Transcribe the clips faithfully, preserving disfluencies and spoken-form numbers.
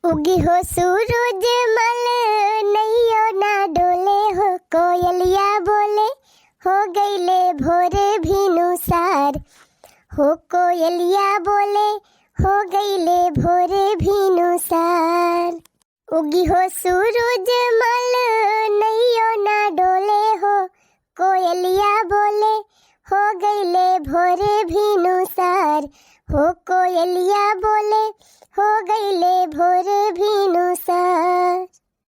उगी हो सूरज मल, नैयो ना डोले हो, कोयलिया बोले, हो गईले भोर भिनुसार। हो कोयलिया बोले, हो गईले भोर भिनुसार। उगी हो सूरज मल, नैयो ना डोले हो, कोयलिया बोले, हो गईले भोर भिनुसार। हो कोयलिया बोले, हो गईले भोर भिनुसार।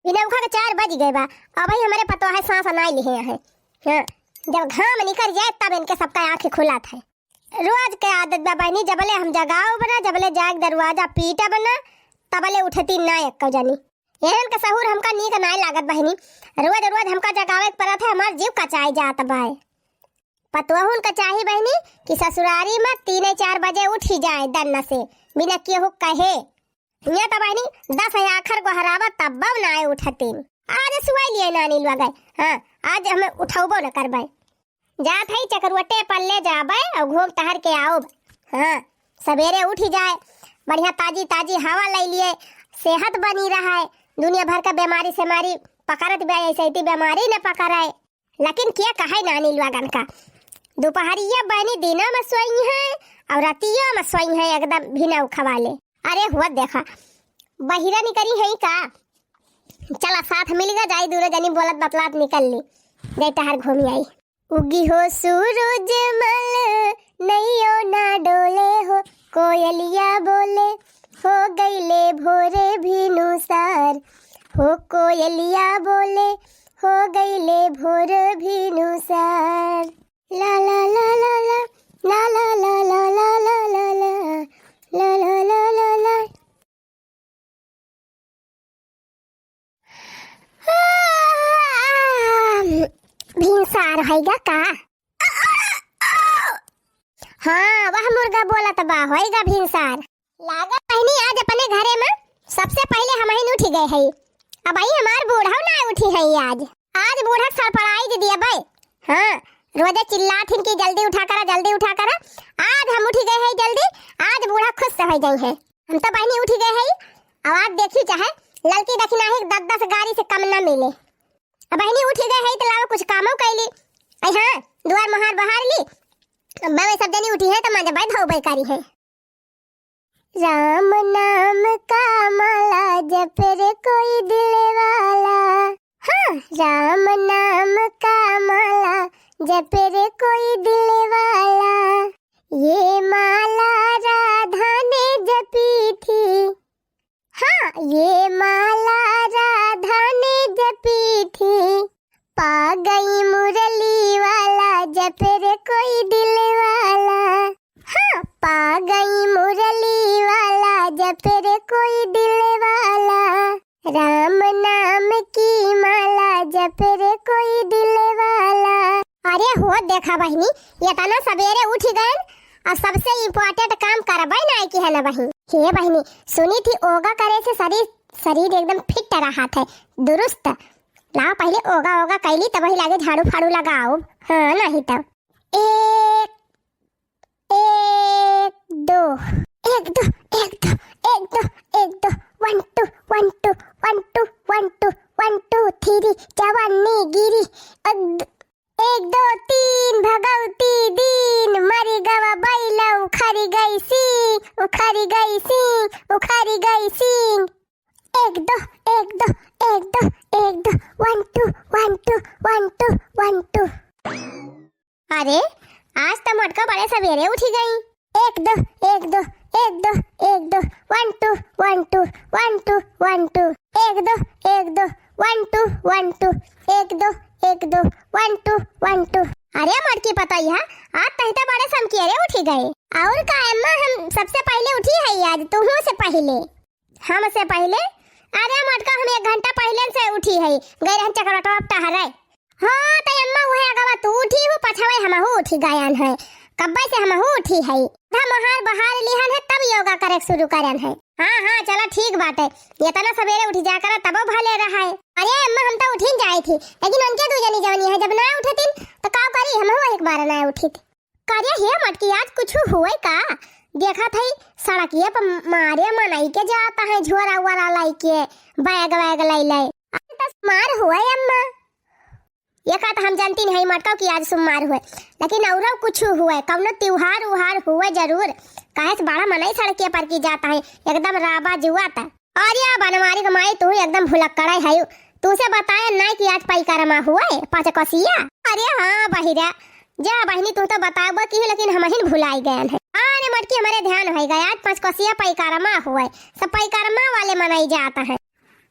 बिना उखा के चार बज गए बा, अबही हमरे पतोह साँस नाई लिहे हैं। हाँ, जब घाम निकल जाए तब इनके सबका आँख खुलत है। रोज के आदत बा बहिनी, जबले हम जगाउब ना, जबले जाके दरवाजा पीटब ना, तबले उठती ना एक्को जनी। एहन के सहूर हमका नीक नाय लागत बहिनी। रोज रोज हमका जगावे के परत है, हमार जीव कचाई जात बाय। पतोहुन का चाही बहिनी कि ससुरारी में तीन चार बजे उठी जाए दन्न से, बिना केहू कहे। हियाँ त बहिनी दस आखर गोहरावा तब्बो नाय उठतीन। आज सुवाई लिए नानी लुआ गए। हाँ, आज हमें उठौबो न करबे। जात हई चकरुअटे पल्ले जाबे और घूम टहर के आउब। हाँ, सवेरे उठी जाए, बढ़िया ताजी ताजी हवा ले लिए, सेहत बनी रहे। दुनिया भर का बीमारी सेमारी पकड़त बे, ऐसे इतनी बीमारी न पकड़े। लेकिन क्या कहे नानी लोगन का, दुपहरिया बहिनी दिना में सोई है और रतिया में सोई है एकदम बिना उखवाले। अरे हुआ देखा, बहिरा निकरी है का? चला साथ मिल गा जाई, दूनो जनी बोलत बतलात निकल ली, जाई टहर घूमी आई। उगी हो सूरज मल, नैयो ना डोले हो, कोयलिया बोले, हो गईले भोर भिनुसार। हो कोयलिया बोले, हो गईले भोर भिनुसार। ला ला ला ला ला, ला ला ला ला। भिनसार होइगा का? हाँ, वह मुर्गा बोलत बा, होइगा भिनसार। लागत बहिनी आज अपने घरे में सबसे पहिले हमहिन उठी गए हई। अबही हमार बूढ़ा ना उठी हई आज। आज बूढ़ा के सड़पड़ाई दे दिया बे। हाँ, रोजे चिल्लात हिन कि जल्दी उठा करा, जल्दी उठा करा। आज हम उठी गए हई जल्दी, आज बूढ़ा खुश से हो जाई है। हम तो बहिनी उठी गए हई, अब आज देखी चाहे ललकी दखिनाही दस दस गारी से कम ना मिले। अब बहिनी उठी गए हई तो लाओ कुछ कामो कैली। आई हाँ, दुआर मोहार बहार ली। अब मैं सब जनी उठी है तो मैं जब धोबे करी है। राम नाम का माला जप रे कोई दिल वाला। हाँ, राम नाम का माला जप रे कोई दिल वाला। ये माला राधा ने जपी थी। हाँ, ये माला राधा ने जपी थी। पा गई मुरली वाला जप रे कोई दिल वाला। हाँ, पा गई मुरली वाला जप रे कोई दिल वाला। राम नाम की माला जप रे कोई दिल वाला। अरे हो देखा बहिनी, इतना सवेरे उठी गए और सबसे important काम करबे ना की है ना बहिनी। हे बहिनी, सुनी थी योगा करे से शरीर, शरीर एकदम fit रहत है, दुरुस्त। लाओ पहिले योगा वोगा कैली तब ही लागे झाड़ू फाड़ू लगाओ। हाँ, नहीं तब। एक, एक, दो। एक, दो, एक, दो, एक, दो, एक, दो। One, two, one, two, one, two, one, two, one, two, three। जवानी गिरी। एक, दो, एक, दो, तीन, भगवती दीन, मरी गवा बैला, उखरी गई सींग, उखरी गई सींग, उखरी गई सींग। एक, दो, एक, दो, एक, दो, एक, दो, one, two, one, two, one, two, one, two। अरे, आज तो मोटका बड़े सवेरे उठी गई। एक, दो, एक, दो, एक, दो, एक, दो, one, two, one, two, one, two, one, two। एक, दो, एक, दो, one, two, one, two, एक, दो, एक, दो, one, two, one, two। अरे मोटकी पतोहिया, आज तही तो बड़े समकियरे उठी गए। और का अम्मा, हम सबसे पहिले उठी है आज, तुहू से पहिले। हमसे पहिले? अरे मोटका, हम एक घंटा पहिले से उठी है, गए रहन चकरवटवा टहरे। हाँ, त अम्मा उहे अगवा तू उठी हूँ, पछवे हमहू उठी गयन है। कब्बे से हमहू उठी है। हम मोहार बहार लिहन है, तब योगा करे शुरू करन है। हाँ, हाँ, चला ठीक बाटे। इतना सवेरे उठी जा करा, तबो भले रहा है। अरे अम्मा, हम तो उठिन जाए थी, लेकिन उनके दू जनी जवनी है, जब ना उठतिन, तो का करी, हमहू एक बार ना उठित। का रे हे मटकी, आज कुछ हुए का? देखत हई, सड़किया पर मारे मनई के जात हैं, झोरा वोरा लइके, बैग वैग लइ लइ। अरे त सुमार हुए अम्मा, एका त हम जानती नहीं मटकऊ कि आज सुमार हुए, लेकिन औरो कुछ हुए, कौनो त्योहार उहार हुए जरूर, काहे से बड़ा मनई सड़किया पर की जात हैं, एकदम राबा जुआत। अरे बनवारी के माई, तू एकदम भुलक्कड़े हयू। तूसे बताए नाई कि आज पैकरमा हुए, पाँच कोसिया। अरे हाँ बहिरा, जा बहिनी, तू तो बताबो की, लेकिन हमहिन भुलाई गयन है। अरे मटकी, हमरे ध्यान होइ गए, आज पाँच कोसिया पैकरमा हुए, सब पैकरमा वाले मनई जात हैं।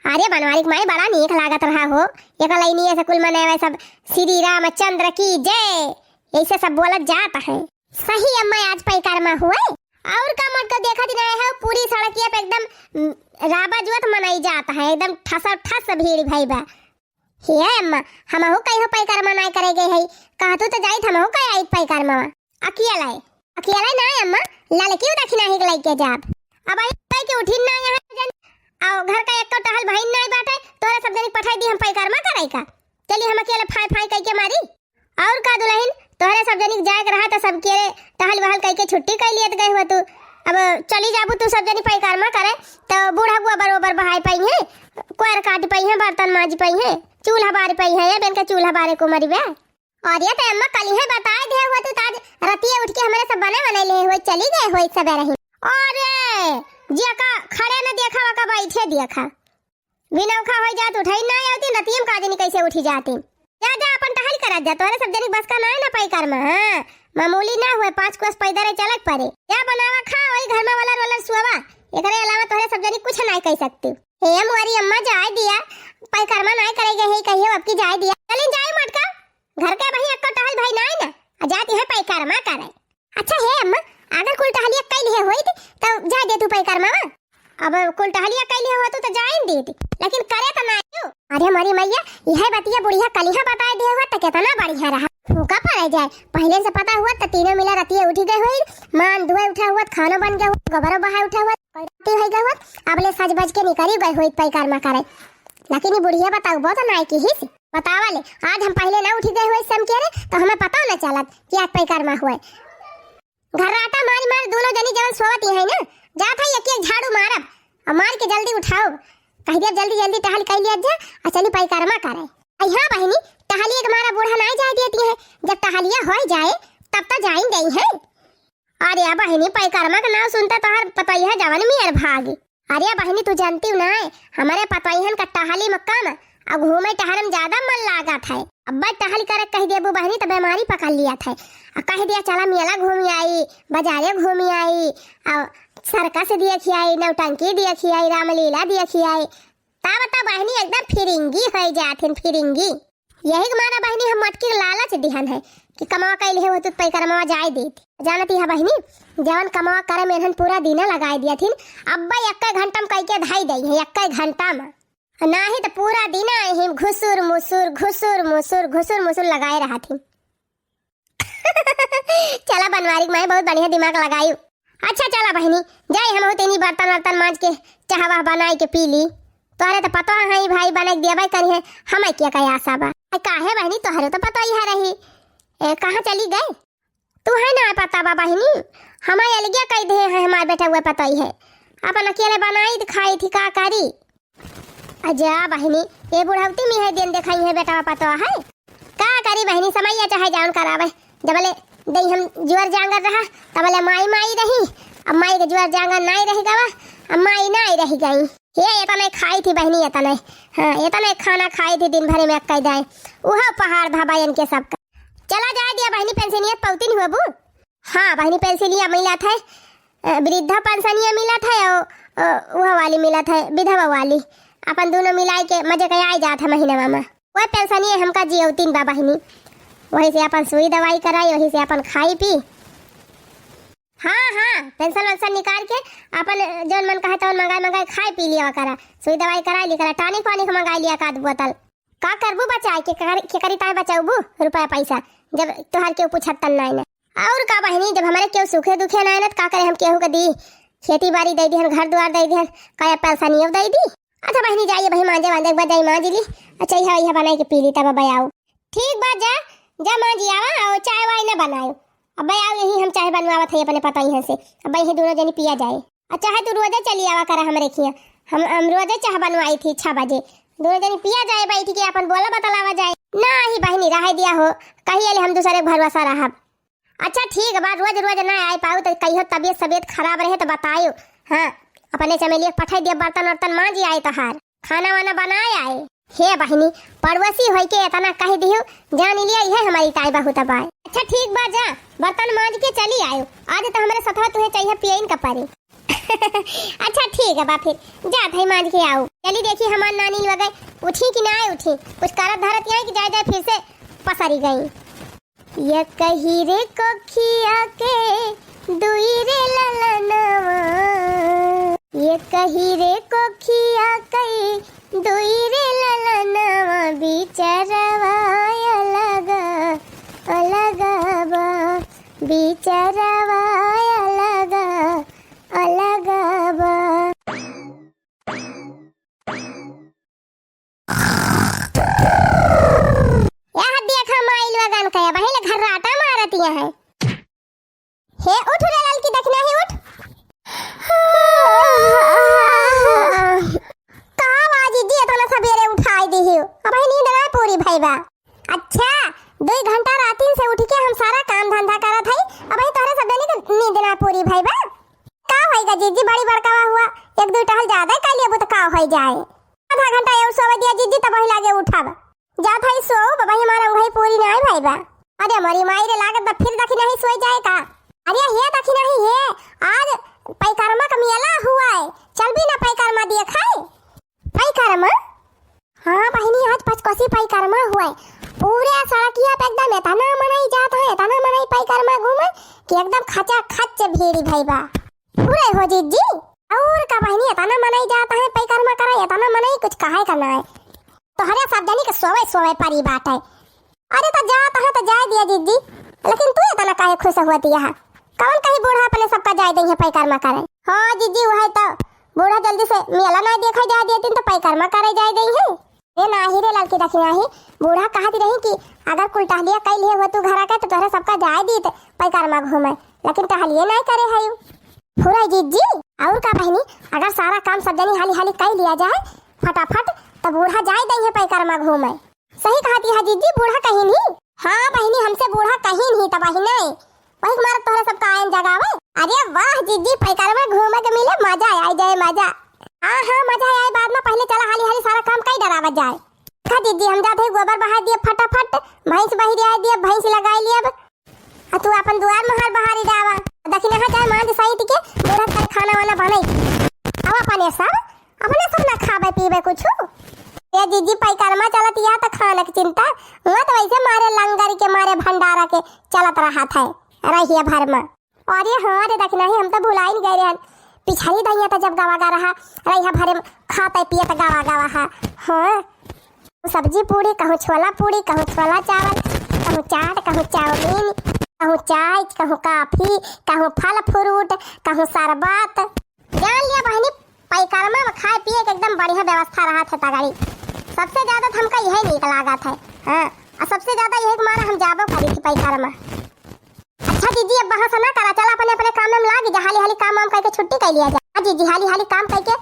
अरे बनवारी के माई, बड़ा नीक लागत रहा हो, एक लाइनिये से कुल मनई सब श्री रामचंद्र की जय, ऐसे सब बोलत जात हैं। सही अम्मा, आज पैकरमा हुए। और का मटका देखत नहीं है, पूरी सड़किया पे एकदम, उम, राबा जुआत मनई जात है, एकदम ठसा ठस भीड़ भई बा। हे अम्मा, हमहू कहियो पैकरमा नाई करे गए हई, कहतू तो जाइत हमहू कह आइत पैकरमा। अकेले, अकेले ना अम्मा, ललकी उदखिना ही लइके जाब। अब आई कह के उठिन ना यहाँ जन, आओ घर का एक टहल भइन नाई बाटे, तोहरे सब जनी पठाई दी हम पैकरमा करे का। चली हम अकेले फाई फाई कह के मारी। और का दुलहिन, तोहरे सब जनी के जाए के रहा त सबके टहल वहल कइके छुट्टी कइ लियत गए हुआ तू। अब चली जाबू तू सब जनी पैकरमा करे, त बूढ़ा बुआ बरोबर बहाए पइहें, कोयर काट पइहें, बर्तन माँज पइहें, चूल्हा बार पइहें, ये बेन के चूल्हा बारे को मरिबे। और ये त अम्मा कलिहे बताए दे हुआ तू, त आज रतिये उठ के हमरे सब बने बने ले हुए चली गए हुए सबेरे ही। अरे, जेका खड़े न देखा, वका बैठे देखा। बिनौखा होइ जात, उठई ना आवती, रतिये में का जनी कैसे उठी जाती। जा, जा, अपन टहल करत जा, तोहरे सब जनी बस का ना है ना पैकरमा, हाँ, मामूली ना हुए, पाँच कोस पैदल चलक परे। जा बनावा खा, वही घर में वलर वलर सुआवा, एकरे अलावा तोहरे सब जनी कुछ ना कह सकती। हे मुआरी अम्मा, जाए दिया, पैकरमा ना करे गए ही कहियो, अब की जाए दिया, चलिन जाए मटका, घर के वही अक्का टहल भाई ना है ना, आ जाती है पैकरमा करे। अच्छा हे अम्मा, अगर कुल टहलिया कइ लिहे होइत, त जाए दे तू पैकरमावा। अब कुल टहलिया कइ लिहे होत, त जाइन देत, लेकिन करे त ना आयो। अरे मोरी मैया, यह बतिया बुढ़िया कलिहा बताए दे हुआ, त केतना बढ़िया रहा। फूका पड़े जाए, पहिले से पता हुआ, त तीनों मिला रतिये उठी गए होइत, मान धोए उठा हुआ, खानो बन गया हुआ, गोबरो बहाए उठा हुआ, कोई राती होइ गए हुआ, अब ले सज बज के निकरी गए होइत पैकरमा करे। लेकिन ये बुढ़िया बताऊ, बहुत नाई की हिस। बतावा ले, आज हम पहिले ना उठी गए हुए सम के रे, त हमें पता ना चलत कि आज पैकरमा हुए। घर्राटा मारी मारी दोनों जनी जवन सोवत ही है ना, जात है एक एक झाड़ू मारब, और मार के जल्दी उठाओ। कह दिया जल्दी जल्दी टहल कइ लिया जा, और चली पैकरमा करे। आई हाँ बहिनी, टहलिए के मारा बूढ़ा नाई जाए देती है, जब टहलिया होइ जाए, तब तो जाइन देई है। अरे बहिनी, पैकरमा के नाव सुनते तोहर पतोहिया जवन मियर भागी। अरे बहिनी, तू जानती हो ना, हमरे पतोहियन का टहली में कम, आ घूमे टहले में ज्यादा मन लागत है। अब टहल करे कह देबू बहिनी, त बीमारी पकड़ लियत है। आ कह दिया, "चला मेला घूमी आई, बाजारे घूमी आई, आ सर्कस देखी आई, नौटंकी देखी आई, रामलीला देखी आई।" तब त बहिनी एकदम फिरिंगी होइ जात हिन, फिरिंगी। यही के मारा बहिनी हम मटकी के लालच दिहन है कि कमवा कइले हो तो पैकरमवा जाए देत। जानती है बहिनी, जवन कमवा करे में इन्हन पूरा दिना लगाए दिया थिन, अब्बा एक्के घंटा में कइके धाई दई है, एक्के घंटा में। नाही त पूरा दिना ही घुसुर मुसुर, घुसुर मुसुर, घुसुर मुसुर लगाए रहा थिन। चला बनवारी के माई बहुत बढ़िया दिमाग लगाई। अच्छा चला बहिनी, जाई हमहू तेनी बर्तन वर्तन मांज के, चाह वाह बनाई के पी ली। तोहरे त पतो है भाई, बने के दिया भाई करी है, हमें क्या कहे आशा बा। आ काहे बहिनी, तोहरे त पतो ही है रही। ए, कहाँ चली गए? तू है ना पता बा बहिनी, हमारे अलगिया कह दे है, हमार बेटा हुआ पतो ही है। अपन अकेले बनाई त खाई थी, का करी? अजा बहिनी, ये बुढ़ौती में है दिन देखाई है बेटा पतो है। का करी बहिनी, समैया चाहे जान करावे। जबले दई हम जुअर जांगर रहा, तबले माई माई रही। अब माई के जुअर जांगर नाई रह गवा, अब माई नाई रह गई। ये एतने खाई थी बहिनी, एतने, हाँ, एतने खाना खाई थी दिन भर में, कह जाए। उहो पहाड़ भा बा इनके सबका। चला जाए दिया बहिनी, पेंशनियत पौती नहीं हुआ बू? हाँ बहिनी, पेंशनिया मिलत है, अ, वृद्धा पेंशनिया मिलत है और, अ, वह वाली मिलत है, विधवा वाली। अपन दोनों मिलाई के मजे के आए जात है महीनवा में। वह पेंशनिया हमका जियौतीन बा बहिनी, वही से अपन सुई दवाई कराई, वही से अपन खाई पी। हाँ, हाँ, पेंशन वेंशन निकाल के अपन जौन मन कहे तौन मंगाई मंगाई खाई पी लिया करा, सुई दवाई कराई लिया करा, टॉनिक वॉनिक मंगाई लिया का आध बोतल। का करबू बचाए के, केकरी, केकरी ताए बचाउबू रुपया पैसा, जब तोहार केहू पूछत तन नाई ना। और का बहिनी, जब हमारे केहू सुखे दुखे नाई ना, त का करे हम केहू के दी? खेती बाड़ी दे दिहन, घर द्वार दे दिहन, का पेंशनियो दे दी? अच्छा बहिनी, जाइए बहिनी, मांजे वांजे एक बार जाई मांज ली, अच्छा, यह, यह बनाई के पी ली, तब अब आओ। ठीक बा, जा, जा मांजी आवा, और चाय वाय ना बनायो। अबे आओ, यही हम चाह बनवावत है अपने पतोहिया से। अबे यही दोनों जनी पिया जाए। और चाहे तू रोजे चली आवा करा हमरे खिया, हम, हम रोजे चाह बनवाई थी छह बजे। दोनों जनी पिया जाए बैठ के, अपन बोला बतलावा जाए। नाही बहिनी, रहे दिया हो, कहिए ले हम दूसरे के भरोसा रहब। अच्छा ठीक बा, रोज रोज ना आए पाऊ तो कहियो तबियत सबियत खराब रहे तो बतायो। हाँ, अपने चमेलिया के पठाई दिया, बर्तन वर्तन मांजी आए तोहार, खाना वाना बनाए आए। हे बहिनी, पड़ोसी होई के इतना कह दियो, जान लिया इहे हमारी ताई बहुत बाय। अच्छा ठीक बा, जा बर्तन मांज के चली आयो, आज तो हमरे सथवा तुहे चाहिए पियन का परे। अच्छा ठीक है बा, फिर जात है मांज के आऊ। चली देखी हमार नानी लोग उठी कि ना उठी, कुछ करत धरत यहाँ कि जाए जाए फिर से पसरी गई। ये कही रे कोखिया के दुई रे ललनवा, ये कही रे कोखिया के दुई रे ललनवा, बिचरवा अलग अलग बा, बिचरवा अलग अलग बा। यह देखा माई लोगन का, वही ले घर्राटा मारत यहाँ है। हे उठ रे ललकी दखिनाही, उठ। का बा जीजी, इतना सबेरे उठाई दिहियो, अबही नींद ना पूरी भई बा। अच्छा, दुई घंटा रातिन से उठ के हम सारा काम धंधा करत हई, अबही तोहरे सब जनी के नींद ना पूरी भई बा। का होइगा जीजी, बड़ी बड़कावा हुआ, एक दुई टहल ज्यादा कर लेबू तो का होई जाए। आधा घंटा और सोवे दिया जीजी, तब वही लागे उठब। जात हई सो, बाबा हमार अंगही पूरी नाय भई बा। अरे मोरी माई रे, लागत बा फिर दखिनाही सोई जाए का। अरे हे दखिनाही हे, आज पैकरमा का मेला हुआ है, चलबी ना पैकरमा देखाए? पैकरमा? हाँ बहिनी, आज पचकोसी पैकरमा हुआ है। पूरे सड़किया पे एकदम इतना मनई जात है, इतना मनई पैकरमा घूमे कि एकदम खचा खच भीड़ भई बा। पूरे हो जीजी, और का बहिनी, इतना मनई जात है पैकरमा करे, इतना मनई कुछ कहे का ना है। तोहरे सब जनी के सोवे सोवे परी बात है। अरे तो जात है तो जाए दिया जीजी, लेकिन तू इतना काहे खुश होती है? कौन कही बूढ़ा अपने सबका जाए दई है पैकरमा करे? हाँ जीजी, वही तो, बूढ़ा जल्दी से मेला ना देखा जाए देती तो पैकरमा करे जाए दई है। ए नाही रे ललकी दखिनाही, बूढ़ा कहत रही कि अगर कुल टहलिया कई लिए हो तू घरा के तो तोहरे सबका जाए दीत पैकरमा घूमे, लेकिन टहलिए नाय करे है। फुराई जीजी, और का बहिनी, अगर सारा काम सब जनी हाली हाली कई लिया जाए फटाफट, तो बूढ़ा जाए दई है पैकरमा घूमे। सही कहती है जीजी, बूढ़ा कहिन ही। हाँ बहिनी, हमसे बूढ़ा कहिन ही तब बहिने। वही मारत तोहरे सबका आयन जगावे। अरे वाह जीजी, पैकरमा घूमे के मिले, मजा आई जाए, मजा। हाँ हाँ, मजा आई, बाद में पहले चला हाली हाली सारा काम कई डरावत जाए। का जीजी, हम जात है गोबर बहा दिए फटाफट, भैंस बहिरी आए दिए, भैंस लगाई लिए अब। आ तू अपन दुआर मोहार बहारी डावा। दखिनहा जाए मांज सहित के, बूढ़ा कर खाना वाना बनाई। अब अपने सब, अपने सब ना खाबे पीबे कुछ। ए जीजी, पैकरमा चलत या त खाना के चिंता, हुआ तो वैसे मारे लंगर के मारे भंडारा के चलत रहत है रहिया भर में। अरे हाँ रे दखिनही, हम तो भुलाइन गए रहन। पिछली दहिया तो जब गवा गा रहा, रहिया भरे में खाते पियत गवा गवा हा। हाँ। सब्जी पूड़ी, कहूँ छोला पूड़ी, कहूँ छोला चावल, कहूँ चाट, कहूँ चाउमीन, कहूँ चाय, कहूँ कॉफी, कहूँ फल फ्रूट, कहूँ शरबत। जान लिया बहिनी, पैकरमा में खाए पिए के एकदम बढ़िया व्यवस्था रहत है तगड़ी। सबसे ज्यादा तो हमका यही नीक लागत है। हाँ, और सबसे ज्यादा यही के मारे हम जाबो करी थी पैकरमा। अच्छा जीजी, अब बहस ना करा, चला अपने अपने काम में लागी जा, हाली हाली काम वाम करके छुट्टी कर लिया जा। हाँ जीजी, हाली हाली काम करके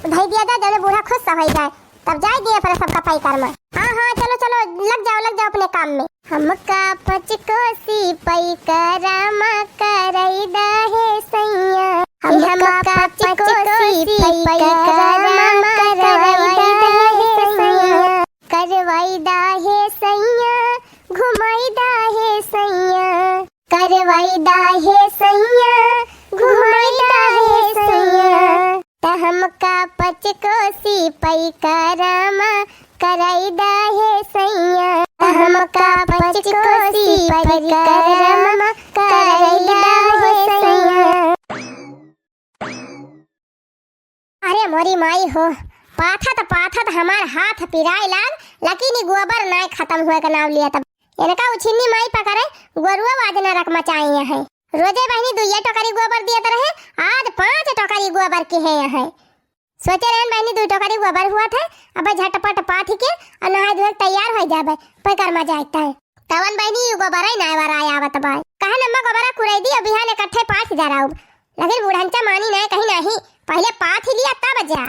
धई दिया जाए, जने बूढ़ा खुश से होई जाए, तब जाए दिए अपने सबका पैकरमा। हाँ हाँ, चलो चलो, लग जाओ, लग जाओ अपने काम में। हमका पचकोसी पैकरमा करई दा हे सैया, हमका पचकोसी पैकरमा करई दा हे सैया। करवाई दा हे सैया, घुमाई दा हे सैया। करवाई दा हे सैया, घुमाई दा हे सैया। त हमका पचकोसी पैकरमा करई दा हे सैया। त हमका पचकोसी पैकरमा करई दा हे सैया। अरे मोरी माई हो, पाथत पाथत हमार हाथ पिराए लाग, लेकिन ई गोबर नाय खत्म हुए के नाम लिया। तब इनका उछिन्नी माई पकड़े, गोरुआ आज नरक मचाए हैं। रोजे बहिनी दुइये टोकरी गोबर दियत रहे, आज पाँच टोकरी गोबर के है यहाँ। सोचे रहन बहिनी दुई टोकरी गोबर हुआ थे, अब झटपट पाथ के और नहाए धोए के तैयार हो जाबे, पैकरमा जाए के। तवन बहिनी ई गोबर ही नाय वराए आवत बाय। कहन अम्मा गोबरा कुरई दी अउ बिहान इकट्ठे पाथ धराउब। लेकिन बुढ़ंचा मानी नाहीं, कही नाहीं, पहिले पाथ ही लिया तब जा।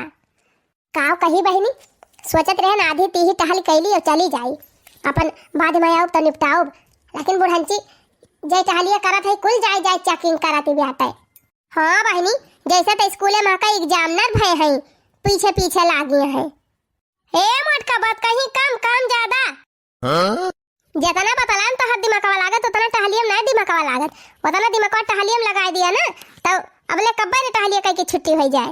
काव कही बहिनी, सोचत रहेन आधी तीही टहल कइली अउ चली जाई, अपन बाद में आउब त निपटाउब। लेकिन बुढ़ंची जय टहलिया करत है, कुल जाई जाई checking करत ही बाटे। हाँ बहिनी, जैसे त स्कूले में का examiner भय हैं, पीछे पीछे लागी हैं। ए मोटका, बात कहीं कम, काम ज्यादा। हाँ? जेतना बतलाएन तोहर दिमकवा लागत, ओतना टहलियम नाहीं दिमकवा लागत। ओतना दिमकवा टहलियम लगाई दिया ना, तउ अबले कब्बे ने टहलिया कइके छुट्टी होइ जाए।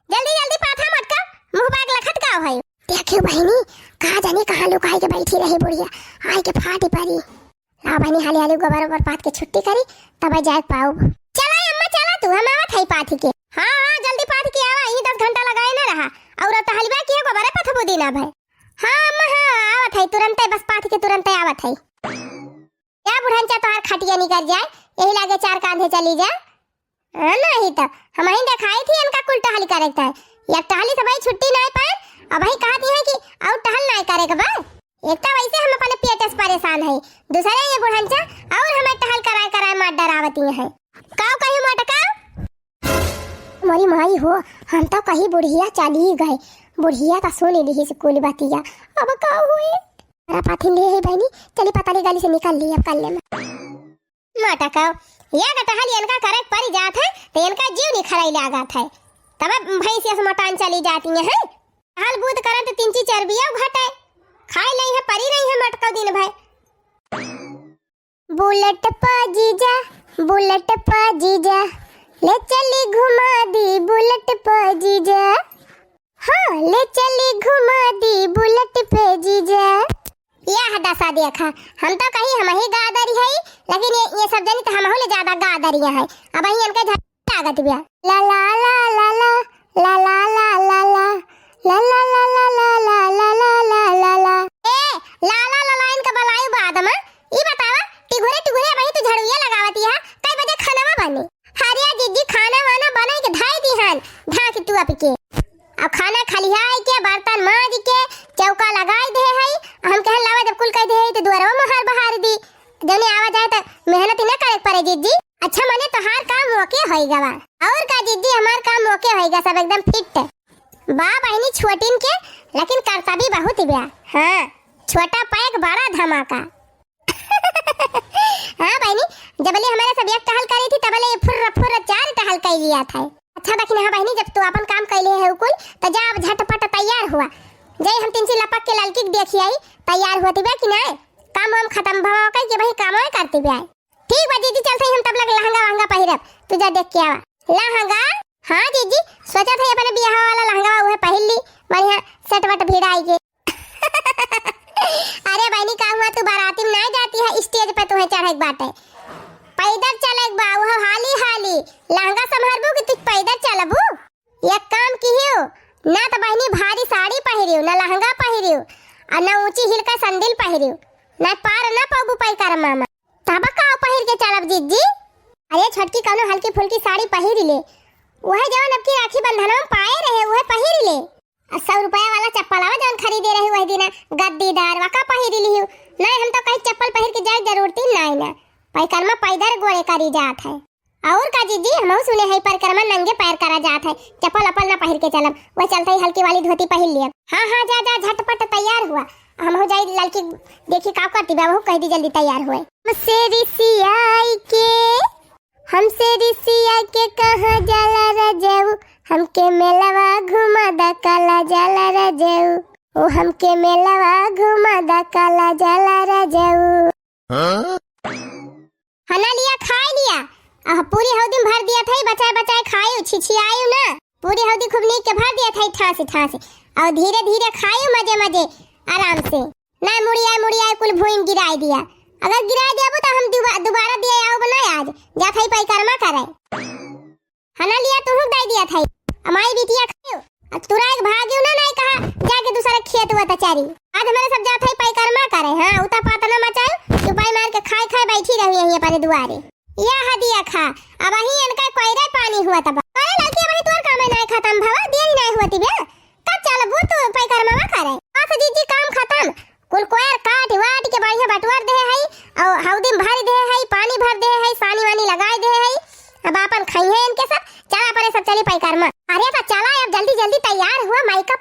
जल्दी जल्दी पाथा मोटका, मुँह बाग लखत काव है। देखियो बहिनी, का जानी कहाँ लुकाई के बैठी रही बुढ़िया, आइके फाटी परी। लाव बहिनी, हाली हाली गोबर ओबर पाथ के छुट्टी करी, तब जाए पाउब। चला ए अम्मा, चला तू, हम आवत हई पाथी के। हाँ हाँ, जल्दी पाथ के आवा, ई दस घंटा लगाए ना रहा। अउर टहलिबा किहे गोबरे पथबू दिना भर। हाँ अम्मा, हाँ, आवत हई तुरंते, बस पाथ के तुरंते आवत हई। या बुढ़ंचा तोहार खटिया निकर जाए, यही लागे चार कांधे चली जा। हाँ, नाहीं त हमहीं देखाई थी इनका कुल टहल करे के। या टहली से भाई छुट्टी नाहीं पाए, अबहीं कहत ही हैं कि अउर टहल नाहीं करे के बा। एक त वैसे हम अपने पेट से परेशान है, दूसरे ये बुढ़ंचा अउर हमें टहल कराए कराए मार डरावती हैं। काव कही मोटका? मोरी माई हो, हम तउ कही बुढ़िया चली गए, बुढ़िया त सुन लिहिस कुल बतिया, अब का होए? अरे पाथिन ले है बहिनी, चली पतली गली से निकल ली अब कल्ले में। मोटका, या का टहल इनका करे परी जात है, त इनका जीव निखराई लागत है। तब भैंसिया से मोटान चली जाती हैं। टहल बूत करन त तिनची चर्बिया घटे, खाए नहीं है, परी नहीं है मोटका दिन भर। बुलेट पा जीजा, बुलेट पा जीजा, ले चली घुमा दी बुलेट पा जीजा। हाँ, ले चली घुमा दी बुलेट पे जीजा। यह दशा देखा, हम तो कही हमही गादरी है, लेकिन ये, ये सब जनी तो हमहू ले ज्यादा गादरिया है। अबहीं इनके झट लागत बिया। ला ला ला ला ला, ला ला ला ला ला, ला ला ला ला ला। ए, ला ला ला ला इनका बलायु बाद में। ई बतावा, टिघुरे टिघुरे अबहीं तू झड़ुइया लगावत है, कई बजे खानवा बनी? हरिया जिज्जी खाना वाना बनाई के धाई दिहन, धाक तू अपके। अब खाना खलिहाई के, बर्तन माज के, चौका लगाई दे है। हम कहन लावा जब कुल कह दे है तो दुआरवा मोहार बहार दी। जने आवा जाए त मेहनत ही ना करे के पड़े जिज्जी। अच्छा मने तोहार काम ओके होई गवा। और का जिज्जी, हमार काम ओके होई गा, सब एकदम फिट। बा बहिनी छोटिन के, लेकिन करता भी बहुत बिया। हाँ, छोटा पैक बड़ा धमाका। हाँ बहिनी, जबले हमारे सब एक टहल करी थी, तबले ये फुर्र फुर्र चार टहल कर लिया था। अच्छा, लेकिन हाँ बहिनी, जब तू अपन काम कैले है कुल, तो जा अब झटपट तैयार हुआ। जय हम तिनची लपक के ललकी के देखी आई, तैयार हुआ थी बे कि नहीं? काम वाम खत्म भवा के, कि वही काम करती बे आई। ठीक बा जीजी, चलत ही हम तब लग लहंगा वहंगा पहिरब, तू जा देख के आवा। लहंगा? हाँ जीजी, सोचत ही अपने बियाह वाला लहंगा उहे पहिर ली, बढ़िया सेट वट भिड़ाई के। अरे बहिनी, का हुआ, तू बाराती में नाहीं जाती है, स्टेज पे तुहे चढ़े के बाटे, पैदल चले के बा, उहो हाली हाली। लहंगा संभारबू कि तू पैदल चलबू? एक काम किहियो, ना तो बहिनी भारी साड़ी पहिरियो, ना लहंगा पहिरियो, और ना ऊंची हील का सैंडल पहिरियो, ना पार ना पौबू पैकरमा में। तब का पहिर के चलब जीजी? अरे छोटकी, कौनो हल्की फुल्की साड़ी पहिर ले, वह जवन अब की राखी बंधन में पाए रहे, वह पहिर ले। आ सौ रुपया वाला चप्पल आवा जवन खरीदे रहे वह दिन, गद्दीदार, वका पहिर लिहियो। नहीं, हम तो कहीं चप्पल पहिर के जाए जरूरत ही नहीं ना, पैकरमा पैदल गोड़े करी जात है। और का जीजी, हमहू सुने है परिक्रमा नंगे पैर करा जात है, चप्पल अप्पल ना पहिर के चलब, वह चलते ही हल्की वाली धोती पहिर लिया। हाँ हाँ, जा जा, झटपट तैयार हुआ, हमहू जाई ललकी देखी का करती बा, वहू कह दी जल्दी तैयार हुए। हमसे रिसियाई के, हमसे रिसिया के कहाँ जाला रजऊ, हमके मेलवा घुमा दा काला जाला रजऊ, ओ हमके मेलवा घुमा दा काला जाला रजऊ। हाँ? हना लिया, खाए लिया। आह, पूरी हौदी में भर दिया था, बचाए बचाए खायू, छिछियायू ना। पूरी हौदी खूब नीक के भर दिया था, ठासी ठासी। और धीरे धीरे खायू, मजे मजे, आराम से। ना मुड़ियाए मुड़ियाए कुल भूमि गिराए दिया। अगर गिराए दियाबू तो हम दुबा-, दोबारा दिया आओ ना आज। जा था पैकरमा करे। हना लिया तुहू दे दिया था। अमाई बिटिया खायो। अब तुरा एक भाग्यो ना, नहीं कहा जाके दूसरा खेत हुआ तचारी। आज हमारे सब जात है पैकरमा करे। हाँ, उता पातना मचायो, चुपाई मार के खाए खाए बैठी रही यहीं अपने दुआरे। या हदिया खा, अब वही इनका कोयरे पानी हुआ तब। अरे लड़की, वही तोर काम है, नहीं खत्म भवा, दिया ही नहीं हुआ तिबे। कब चलबू तू पैकरमा करे? बस जीजी, काम खत्म। कुल कोयर काट वाट के बढ़िया बटवर दे है, और हौदी में भर दे है, पानी भर दे है।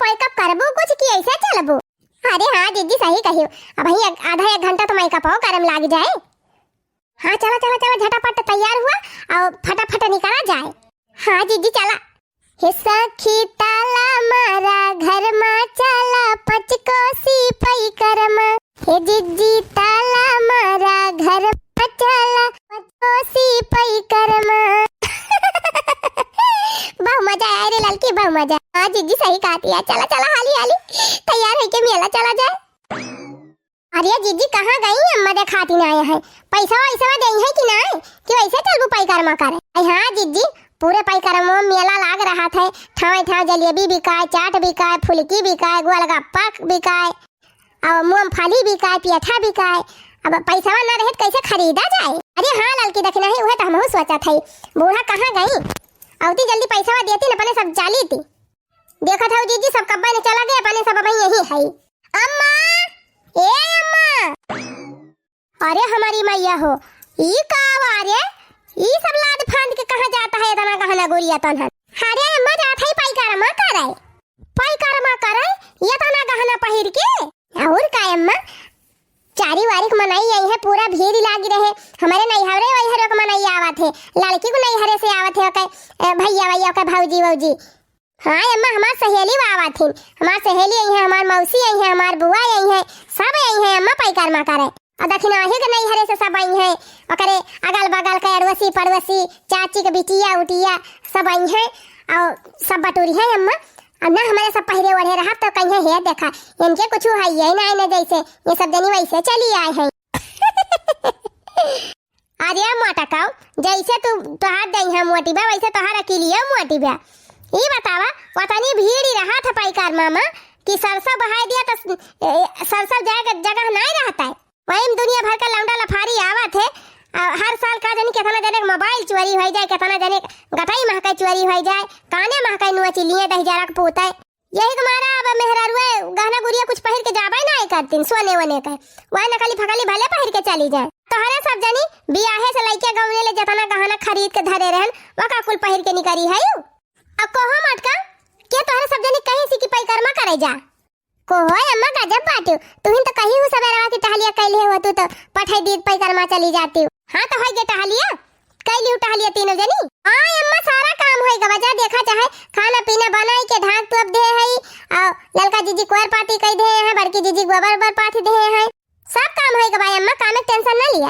मेकअप करबू कुछ कि ऐसे चलबू? अरे हाँ जिज्जी, सही कहियो। अबहीं एक, आधा एक घंटा तो मेकअपो करे में लाग जाए। हाँ, चला, चला, चला, झटापट तैयार हुआ और फटाफट निकला जाए। हाँ जिज्जी, चला। हे सखी ताला मारा घर मा, चला पचकोसी पैकरमा। हे जिज्जी ताला मारा घर मा, चला पचकोसी पैकरमा। बहु मजा आए रे ललकी, बहु मजा। हाँ जिज्जी, सही कहत हिया। चला, चला, हाली हाली तैयार होइके मेला चला जाए। अरे जिज्जी, कहाँ गई अम्मा, देखाती नाहीं है। पैसा वैसा देइहैं कि नाहीं, कि वैसे चलबू पैकरमा करे? अरे हाँ जिज्जी, पूरे पैकरमा मेला लाग रहत है। ठाँव ठाँव जलेबी बिकाए, चाट बिकाए, फुलकी बिकाए, गोलगप्पा बिकाए, और मूंगफली बिकाए, पेठा बिकाए। अब पैसा ना रहे तो कैसे खरीदा जाए? अरे हाँ ललकी, देखना ही उहे तो हमहू सोचत है, बूढ़ा कहाँ गई? अउती जल्दी पैसा देती न, अपने सब चाली थी। देखत हऊ जिज्जी, सब कब्बे ने चला गए, अपने सब अबहीं यही है। अम्मा, ए अम्मा। अरे हमारी मैया हो, ई का आवा रे? ई सब लाद फांद के कहाँ जात है इतना गहना गुरिया तनहन? अरे अम्मा, जात है पैकरमा करे। पैकरमा करे, इतना गहना पहिर के? और का अम्मा, चारी वारी के मनई आई है, पूरा भीड़ लागी रहे। हमारे नैहरे वैहरे के मनई आवत है, लड़की को नैहरे से आवत है, ओके, ए, भैया वैया, ओके, भौजी वौजी। हाँ अम्मा, हमार सहेली आवत हिन, हमार सहेली आई है, हमार मौसी आई है, हमार बुआ आई है, सब आई है अम्मा पैकरमा करे। और दखिनही के नैहरे से सब आई है, ओकरे अगल बगल के अड़ोसी पड़ोसी, चाची के बिटिया उटिया सब आई है और सब बटोरी है अम्मा। अब ना हमारे सब पहिरे ओढ़े रहब तो कहिए, "हे देखा, इनके कुछ है ये ना, इन्हें जैसे ये सब जनी वैसे चली आए हैं।" अरे मोटकऊ, जैसे तू, तोहार देहिया मोटी बा, वैसे तोहार अकिलियो मोटी बा। ई बतावा, ओतनी भीड़ ही रहा था पैकरमा मा कि सरसों बहाई दिया तो स-, ए, सरसों जाए के जगह नहीं रहता है। वही में दुनिया भर का लौंडा लफारी आवत है। आ, हर साल का जानी कितना जने के मोबाइल चोरी हो जाए, कितना जने के गटई महकाई चोरी हो जाए, काने महकाई नुआ चिलिए दही जरा के पूत है। यही के मारा अब मेहरारुए गहना गुरिया कुछ पहिर के जाबे नाहीं करतीन, सोने वोने के। वह नकली फकली भले पहिर के चली जाए। तोहरे सब जनी बियाहे से लइके गौने ले जतना गहना खरीद के धरे रहन, वका कुल पहिर के निकरी है। अब कहो मटका, के तोहरे सब जनी कहे सी कि पैकरमा करे जा? कहो अम्मा, गजब बाटिउ, तुहिन तो कही हूँ सबेरवा की टहलिया कैले हो, तू तो पठाई दीत पैकरमा चली जातिउ। हाँ तो होई गे टहलिया, कैली हूँ टहलिया तीनों जनी। हाँ अम्मा, सारा काम होई गवा, जा देखा चाहे खाना पीना बनाई के ढाक तोप दे है, और ललका जीजी कोयर पाती कई दे है, बड़की जीजी गोबर ओबर पाथी दे है, सब काम होई गवा अम्मा, काम के टेंशन ना लिया।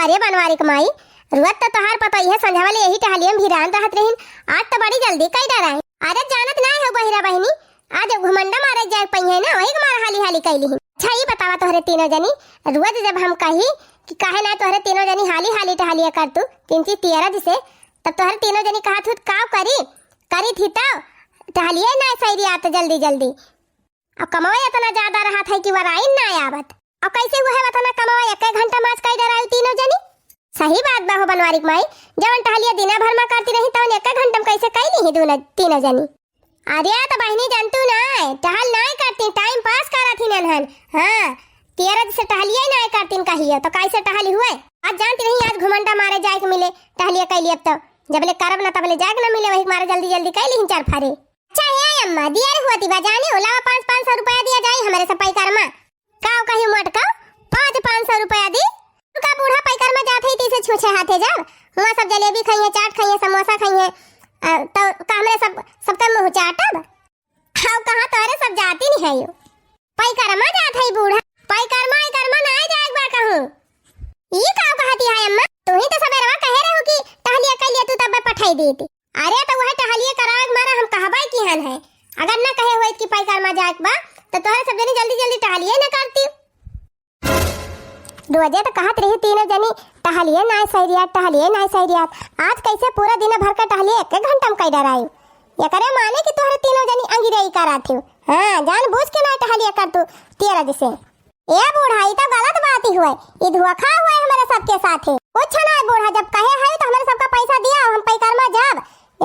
अरे बनवारी के माई, रुअत तो तोहार पता इहे संझा वाले यही टहलिया में भिरान रहत रहिन, आज तो बड़ी जल्दी कई डराए। अरे जानत ना है बहिरा बहिनी, आज घुमंडा मारे जाए पइहे ना, वही के मारे हाली हाली कैली ही। अच्छा, ई बतावा तोहरे तीनों जनी, रोज जब हम कही कि काहे ना तोहरे तीनों जनी हाली हाली टहलिया कर तू, तीन चीज तेरह जिसे, तब तोहरे तीनों जनी कहा थू, "काव करी, करी थी तो टहलिए ना सही रिया तो जल्दी जल्दी।" अब कमवा इतना ज्यादा रहत है कि वराइन ना आवत। अब कैसे हुआ है बता ना, कमवा एक एक घंटा माच कई डराई तीनों जनी। सही बात बा हो बनवारी के माई, जवन टहलिया दिना भर मा करती रही, तवन एक घंटा में कैसे कई ली ही दोनों, तीनों जनी? अरे तो बहिनी जानतू ना, टहल ना करती, टाइम पास करत ही नन्हन। हाँ, तेरह से टहलिया ही ना करती कहियो, तो कैसे टहली हुए? आज जानती रही, आज घुमंडा मारे जाए के मिले, टहलिया कैली अब तो, जब ले करब ना तब ले जाए के ना मिले, वही मारे जल्दी जल्दी कैली ही चार फारे। अच्छा हे अम्मा, दिया रे हुआ ती बा जाने, ओला पाँच, पाँच सौ रुपया दिया जाई हमरे सब पैकार मा। का कही मोटका, पाँच पाँच सौ रुपया दी? का बूढ़ा पैकर मा जात है, तीसे छूछे हाथे जाब? हुआ सब जलेबी खाइए, चाट खाइए, समोसा खाइए, अ, तो का हमरे सब, सबका मुँह चाटब? हाउ कहाँ तोहरे सब जाती नहीं है यो। पैकर मा जात है बूढ़ा, पैकर मा, पैकर मा ना जाए बा कहूँ। ई का कहती है अम्मा? तू ही तो सबेरवा कहे रहू कि टहलिया कर लिए तू तब पठाई देती। अरे, तो वह टहलिए करावे के मारा हम कहबे किहन है। अगर न कहे होइत कि पैकार मा जाए के बा, तो तोहरे सब जनी जल्दी जल्दी टहलिए न करती। रोजे तो कहत रही तीनों जनी, "टहलिए नाय सैरिया, टहलिए नाय सैरिया।" आज कैसे पूरा दिन भर का टहलिए एक एक घंटा में कई डराई। एकरे माने कि तोहरे तीनों जनी अंगिरेई करत हो। हाँ, जानबूझ के नाय टहलिए कर तू तेरह दिसे। ए बूढ़ा, ई तो गलत बात ही हुए, ई धोखा हुए हमरे सबके साथे। कुछ ना बूढ़ा, जब कहे है तो हमरे सबका पैसा दिया, हम पैकार मा जाब।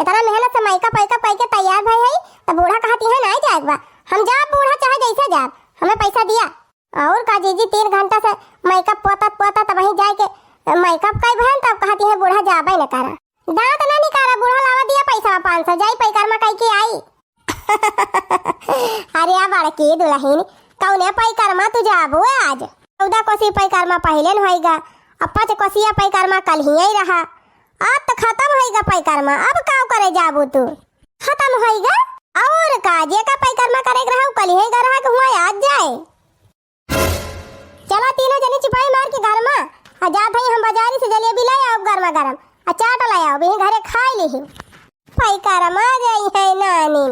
इतना मेहनत से मेकअप वेकअप करके तैयार भई है, तो बूढ़ा कहती है नहीं जाए बा। हम जाब बूढ़ा, चाहे जैसे जाब, हमें पैसा दिया। और का जीजी, तीन घंटा से मेकअप पोतत पोतत वहीं जाए के मेकअप कई भन, तब कहती है बूढ़ा जाबे न करा। दांत ना निकाला बूढ़ा, लावा दिया पैसा पाँच सौ, जाई पैकार मा कई के आई। अरे आ बड़की दुलहिन, कउने पैकरमा तू जाबू आज? चौदह कोसी पैकरमा पहिले न होइगा, अब पाँच कोसिया पैकरमा कलहियै रहा। अब त खतम होइगा पैकरमा, अब काव करे जाबू तू? खतम होइगा? और का, जेका पैकरमा करेक रहा, उ कलहियै गा रहा कि हुआँ आज जाए। चला तीनों जनी चिपाई मार के घरमा, आ जात हई हम बजारी से जलेबी लै आउब गरमा गरम, आ चाट लै आउब, यहीं घरे खाइ लिही। पैकरमा जइहैं नानी।